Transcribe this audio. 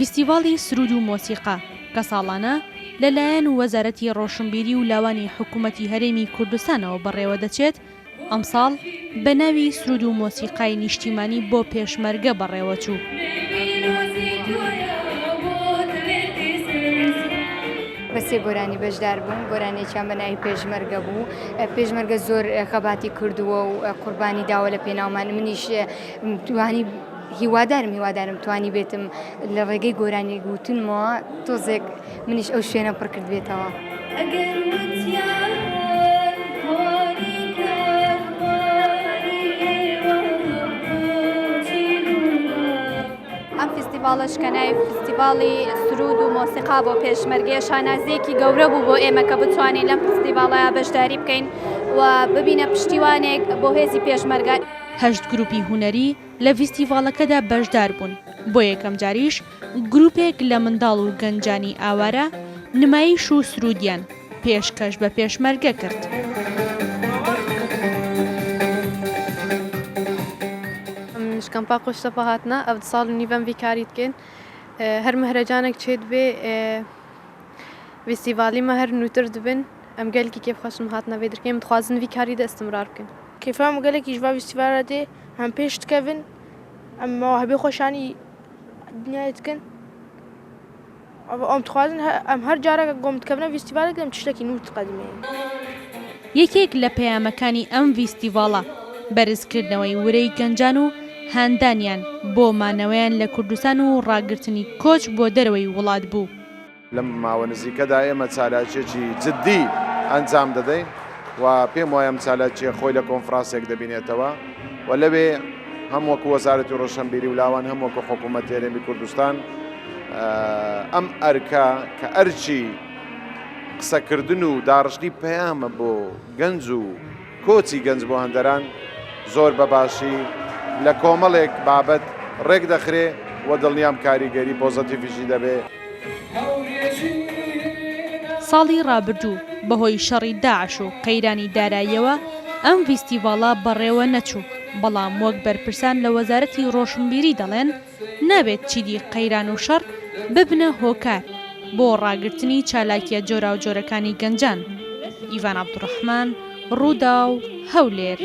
ڤیستیڤاڵی سروود و مۆسیقا کە ساڵانە لەلایەن وەزارەتی ڕۆشنبیری و لاوانی حکوومەتی هەرێمی کوردستانەوە بەڕێوەدەچێت، ئەمساڵ بە ناوی سروود و مۆسیقای نیشتیمانی بۆ پێشمەرگە بەڕێوەچوو. بە سێ گۆرانی بەشدار بووم، گۆرانییەکیان بە ناوی پێشمەرگە بوو، پێشمەرگە زۆر خەباتی کردووە و قوربانی داوە لە پێناومان، منیش توانی هیوادارم هیوادارم توانی بێتم لە ڕێگەی گۆرانی گوتنمەوە تۆزێک منیش ئەو شوێنەم پڕ کردبێتەوە. ئەم فیستیڤاڵەش کە ناوی فیستیڤاڵی سرود و مۆسیقا بۆ پێشمەرگەیە شانازییەکی گەورە بوو بۆ ئێمە کە بتوانین لەم فیستیڤاڵەیا بەشداری بکەین و ببینە پشتیوانێک بۆ هێزی پێشمەرگە. هەشت گروپی هونەری لە ڤیستیڤاڵەکەدا بەشدار بوون، بۆ یەکەمجاریش گروپێک لە منداڵ و گەنجانی ئاوارە نمایش و سروودیان پێشکەش بە پێشمەرگە کرد. ژ کەمپا قوشتەپە هاتنە ئەڤ د ساڵ و نیڤ ئەم ڤی کاری دکەین هەر مهرەجانەک چێ دبێ ڤیستیڤالی مە هەر نووتر دبن ئەم گەلکی کێفخوەشن هاتنە ڤێ درکەین دخوازن ڤی کاری دە ئستمرار بکەن. کێفام گەلەکی ژ ڤا ڤیستیڤالا دێ هەم پێش دکەڤن ئەم مەواهبێ خوەشانی دنیای دکەن ئەم دخوازن ئەم هەر جارەکە گۆم دکەڤنە ڤیستیڤالێک ئەم تشتەکی نوو تقەدمێ. یەکێک لە پەیامەکانی ئەم ڤیستیڤاڵە، بەرزکردنەوەی ورەی گەنجان و هاندانیان بۆ مانەوەیان لە کوردستان و ڕاگرتنی کۆچ بۆ دەرەوەی وڵات بوو. لەم ماوە نزیکەدا ئێمە چالاکییەکی جددی ئەنجام دەدەین و پێم وایە ئەم چالاکییە خۆی لە کۆنفرانسێک دەبینێتەوە و لەوێ هەم وەکو وەزارەتی ڕۆشنبیری و لاوان هەم وەکو حکوومەتی هەرێمی کوردستان ئەم ئەرکە کە ئەرکی قسەکردن و داڕشتنی پەیامە بۆ گەنج و کۆچی گەنج بۆ هەندەران زۆر بە باشی لە کۆمەڵێک بابەت ڕێک دەخرێ و دڵنیام کاریگەری پۆزەتیڤیشی دەبێ. ساڵی ڕابردوو بەهۆی شەڕی داعش و قەیرانی داراییەوە ئەم ڤیستیڤاڵە بەڕێوە نەچوو، بەڵام وەک بەرپرسان لە وەزارەتی ڕۆشنبیری دەڵێن، نابێت چیدی قەیران و شەڕ ببنە هۆکار بۆ ڕاگرتنی چالاکییە جۆراوجۆرەکانی گەنجان. ئیڤان عەبدولڕەحمان، ڕووداو، هەولێر.